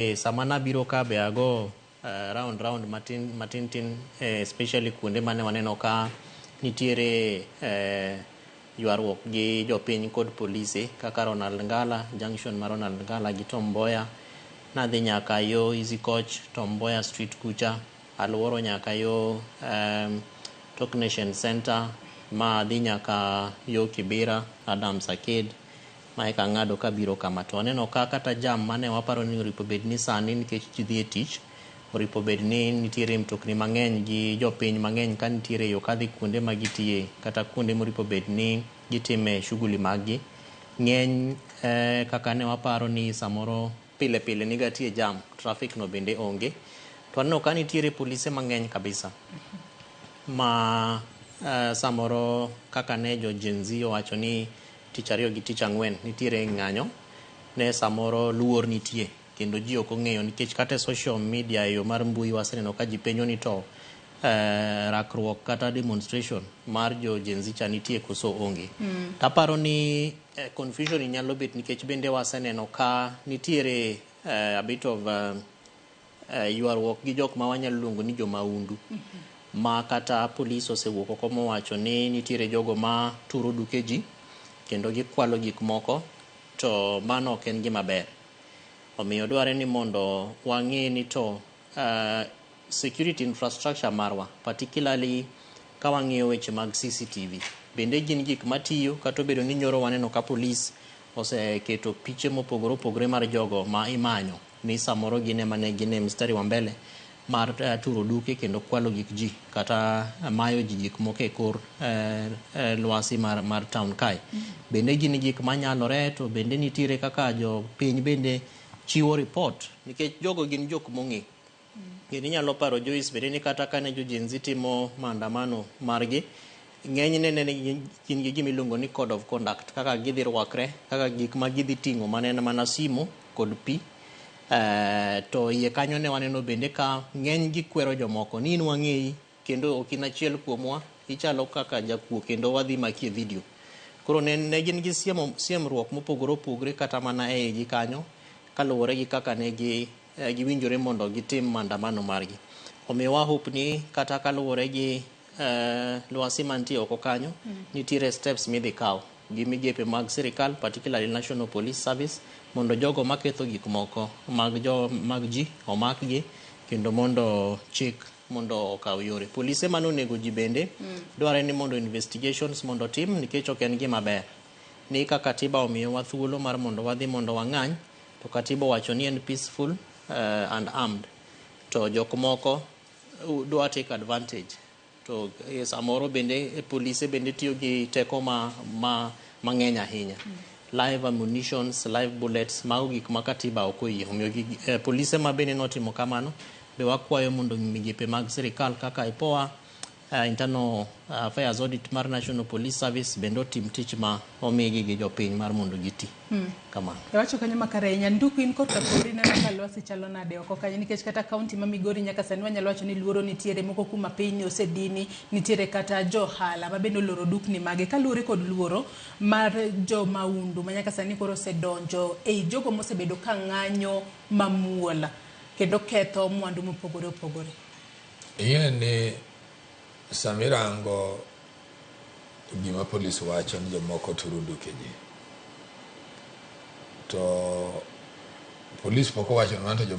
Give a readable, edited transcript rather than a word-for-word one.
Sama nabiro ka be ago round round matin matin tin, especially kuonde mane waneno ka nitiere ywaruok gi jopiny kod polise kaka Ronald Ngala, junction ma Ronald Ngala gi Tom Mboya. Nadhi nyaka yo Easy Coach, Tom Mboya Street kucha, aluoro nyaka yo Talk Nation Center, ma adhi nyaka yo Kibera, Adams Arcade, ma eka ang'ado kabiro kama. To aneno ka kata jam mane waparo ni oripo bed ni sani nikech ji dhi e tich, oripo bed ni nitiere mtokni mang'eny gi jopiny mang'eny ka nitiere yo kadhi kuonde ma gitiye kata kuonde moripo bed ni gitime shughuli mag gi. Ng'eny kaka ne waparo ni samoro pile pile niga tie jam, traffic no bende onge. To aneno ka nitiere polise mang'eny kabisa ma samoro kaka ne jo Gen Z owacho ni tich ariyo gi tich ang'wen nitiere ng'anyo, ne samoro luor nitie kendo ji ok ong'eyo nikech kata e social media e yo mar mbui waseneno ka ji penjo ni to rakruok kata demonstration mar jo Gen Z cha nitie koso onge. Taparo ni confusion nyalo bet nikech bende waseneno ka nitiere a bit of ywaruok gi jok ma wanyalo luongo ni jomaundu ma kata polis osewuok oko mowacho ni nitiere jogo ma turo duke ji kendo gikwalo gik moko, to mano ok en gima ber. Omiyo dwarre ni mondo wang'e ni to security infrastructure marwa, particularly ka wang'iyo weche mag CCTV, bende gin gik matiyo kata obedo ni nyoro waneno ka polis oseketo piche mopogore opogore mar jogo ma imanyo ni samoro gin ema ne gin e mstari wa mbele mar turo duke kendo kwalo gik ji kata mayo ji gik moko e kor lwasi mar town kae. Bende gin gik manyalore, to bende nitiere kaka jopiny bende chiwo report nikech jogo gin jok mong'e. Kendo inyalo paro, Joyce, bende ni kata kane jo Gen Z timo maandamano margi, ng'enyne ne gin gi gima iluongo ni code of conduct, kaka gidhi rwakre, kaka gik ma gidhi ting'o mane en mana simu kod pi. To iye kanyo ne waneno bende ka ng'eny gi kwero jomoko ni in wang'eyi kendo ok in achiel kuomwa, ichalo kaka jakuo kendo wadhi maki e video. Koro ne gin gi siemruok mopogore opogore kata mana e igi kanyo kaluwore gi kaka ne gi giwinjore mondo gitim maandamano margi. Omiyo wa hope ni kata kaluwore gi lwasi mantie oko kanyo, nitiere steps midhi kaw gi migepe mag sirikal, particularly National Police Service, mondo jogo maketho gik moko mag jo mag ji omakgi kendo mondo chik mondo okaw yore. Polise manonego ji bende dwarre ni mondo investigations mondo otim nikech ok en gima ber ni ka katiba omiyowa thuolo mar mondo wadhi mondo wang'any, to katiba owacho ni en peaceful and armed, to jok moko dwa take advantage, to samoro bende polise bende tiyo gi teko ma mang'eny ahinya, live ammunitions, live bullets, mago gik ma katiba ok oyie. Omiyo polise ma bende notimo kamano be wakwayo mondo migepe mag sirikal kaka IPOA, Internal Affairs Audit mar National Police Service bende otim tich ma omigi gi jopiny mar mondo giti kamano. Iwacho kanyo makare ahinya. Nduku, in korka kori neno ka lwasi chalo nade oko kanyo? Nikech kata kaunti ma Migori nyaka sani wanyalo wacho ni luoro nitiere, moko kuma piny osedini, nitiere kata johala ma bende oloro dukni mage kaluwore kod luoro mar jo maundu ma nyaka sani koro osedonjo ei jogo mosebedo ka ng'anyo mamuol kendo ketho mwandu mopogore opogore. Ing'e ni samirango gima polis wacho ni jomoko turo duke ji, to polis pok owacho ni to joma